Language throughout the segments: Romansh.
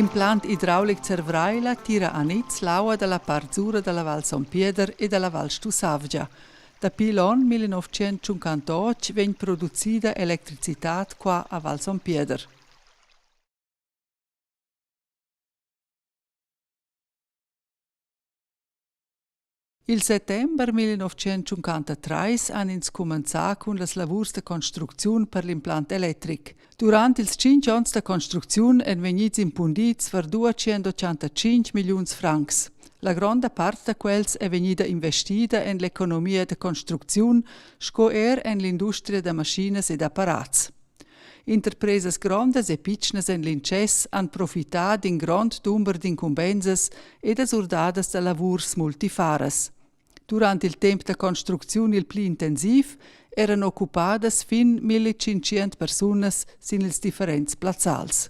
L'implant idraulic Zervreila tira a niz l'aua da la part sura da la Val Son Pieder e da la Val Stussavgia. Dapi l'onn 1958 vegn producida electricitad qua a Val Son Pieder. Il settember 1953 han ins cumenzà cun las lavurs da construcziun per l'implant electric. Durant ils tschintg onns da construcziun èn vegnids impundids var 285 milliuns francs. La gronda part da quels è vegnida investida en l'economia da construcziun sco er en l'industria da maschinas ed apparats. Interpresas grondas e pitschnas en l'intschess han profità d'in grond dumber d'incumbensas e da surdadas da lavurs multifaras. Durant il temp da construcziun il pli intensiv eran occupadas fin 1500 persunas sin ils differents plazzals.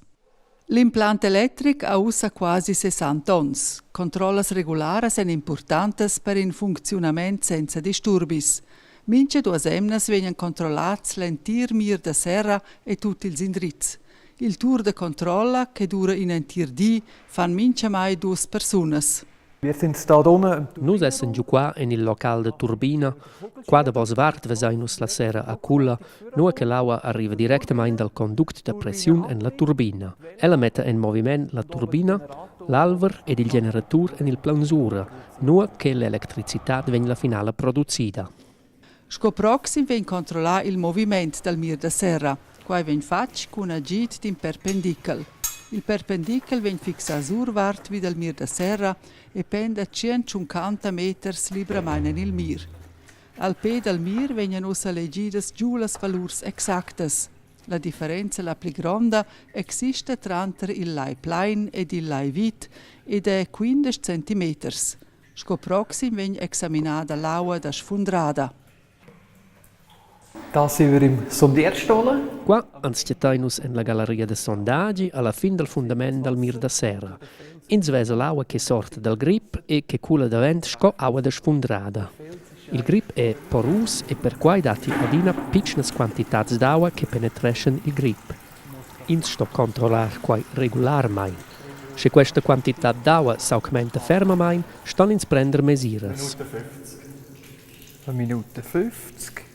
L'implant electric ha ussa quasi 60 onns. Controllas regularas èn impurtantas per in funcziunament senza disturbis. Mintga duas emnas vegnan controllads l'entir mir da serra e tut ils indrizs. Il tur da controlla, che dura in entir di, fan mintgamai duas persunas. Nus essan giu qua en il local da turbina. Qua davosvart vesain nus la sera a culla, nua che l'aua arriva directamain dal conduct da pressiun en la turbina. Ella metta en moviment la turbina, l'alver ed il generatur en il plaun sura, nua che l'electricitad vegn la finala producida. Sco proxim vegn controllà il moviment dal mir da serra. Quai vegn fatg cun agid d'in perpendichel. Il perpendichel vegn fixà survart vi dal mir da serra e penda 150 meters libramain en il mir. Al pe dal mir vegnan ussa legidas giu las valurs exactas. La differenza la pli gronda exista tranter il lai plain ed il lai vid ed è 15 centimeters. Sco proxim vegn examinada l'aua da sfundrada. Da sind wir im Sondierstollen. Qua ans chattain nus en la gallaria da sondagi alla fin dal fundament dal mir da serra. Ins vesa l'aua che sorta dal grip e che cula davent sco aua da sfundrada. Il grip è porus e perquai datti adina pitschnas quantitads d'aua che penetreschan il grip. Ins sto controllar quai regularmain. Sche questa quantitad d'aua s'augmenta fermamain, ston ins prender mesiras. Minute 50.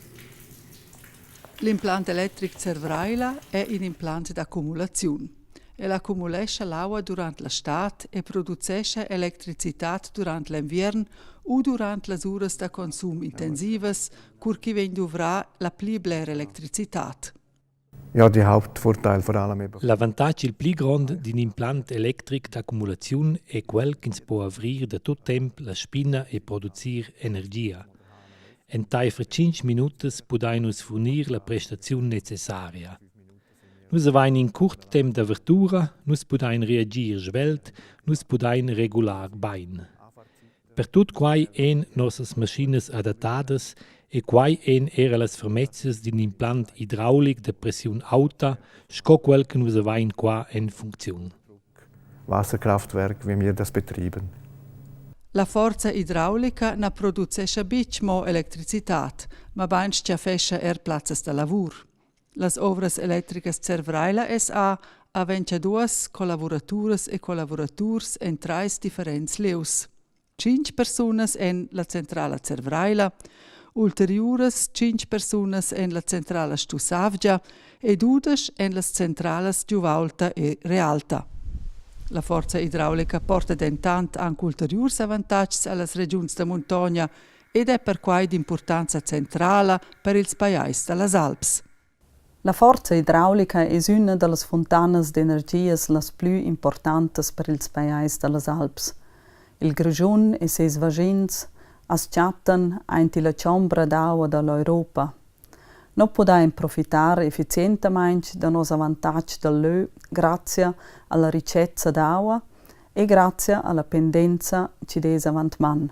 L'implant electric Zervreila è in implant d'accumulaziun. El accumulescha l'aua durant la stad e producescha electricitad durant l'enviern u durant las uras da consum intensivas, cur ch'i vegn duvrà la pli blera electricitad. Ja, die Hauptvorteil vor allem eben. L'avantatg il pli grond d'in implant electric d'accumulaziun è quel ch'ins po avrir da tut temp la spina e producir energia. Entaifer tschintg minutas pudain nus furnir la prestaziun necessaria. Nus avain in curt temp d'avertura, nus pudain reagir svelt, nus pudain regular bain. Per tut quai ein nossas maschinas adattadas e quai ein era las fermezias d'in implant hidraulic da pressiun aulta sco quel che nus havein qua en funcziun. Wasserkraftwerk, wie wir das betrieben. La forza idraulica na producescha betg mo electricitad, mabain stgaffescha er plazzas da lavur. Las ovras electricas Zervreila SA ha 22 collavuraturas e collavuraturs en trais differents lieus. Tschintg persunas en la centrala Zervreila, ulteriuras tschintg persunas en la centrala Stussavgia e 12 en las centralas Giuvaulta e Realta. La forza idraulica porta dentant anc ulteriurs avantatgs a las regiuns da muntogna ed è perquai d'impurtanza centrala per ils pajais da las Alps. La forza idraulica es üna da las funtanas d'energias las plü importantas per ils pajais da las Alps. Il Grischun e seis vaschins as chattan aint illa chombra d'aua da l'Europa. No pudain profitar efficientamaing da nos avantatg dal lö grazia a la richezza d'aua e grazia a la pendenza chi'd es avantman.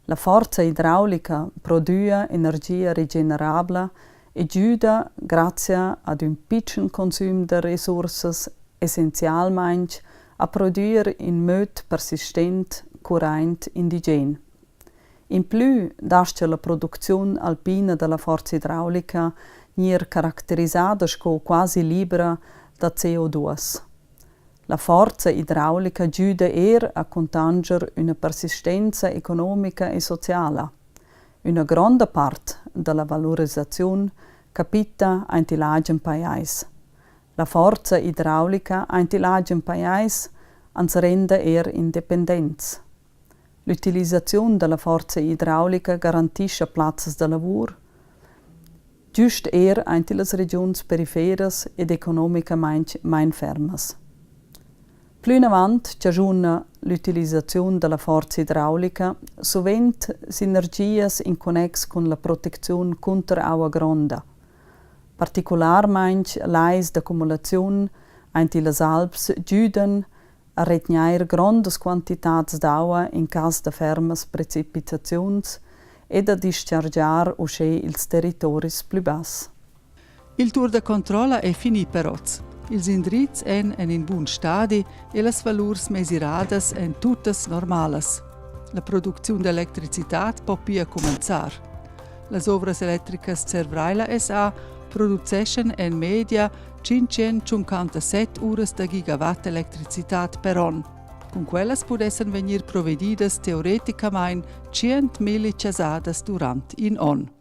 La forza idraulica prodüa energia regenerabla e güda grazia ad ün pitschen consüm da resursas essenzialmaing a prodüer in möd persistent curraint indigen. Implü das-cha la producziun alpina da la forza idraulica gnir caracterisada sco quasi libra da CO2. La forza idraulica güda eir a cuntanscher üna persistenza economica e sociala. Üna gronda part da la valurisaziun capita aint il agen pajais. La forza idraulica aint il agen pajais ans renda eir independents. L'utilisaziun da la forza idraulica garantischa plazzas da lavur, güst eir aint illas regiuns periferas ed economicamaing main fermas. Plünavant chaschuna l'utilisaziun da la forza idraulica suvent sinergias in connex cun la protecziun cunter aua gronda. Particularmaing lais d'accumulaziun aint illas Alps güdan a retgnair grondas quantitats d'aua in cas da fermas precipitaziuns ed a dischargiar uschè ils territoris plü bass. Il tur da controlla è finì per oz. Ils indrizs èn en in bun stadi e las valurs mesiradas èn tuttas normalas. La producziun d'electricitad po pia cumenzar. Las ovras electricas Zervreila SA produceschan en media 557 uras da gigawatt electricitad per onn. Cun quellas pudessan vegnir provedidas teoreticamain 100 milli chasadas durant in onn.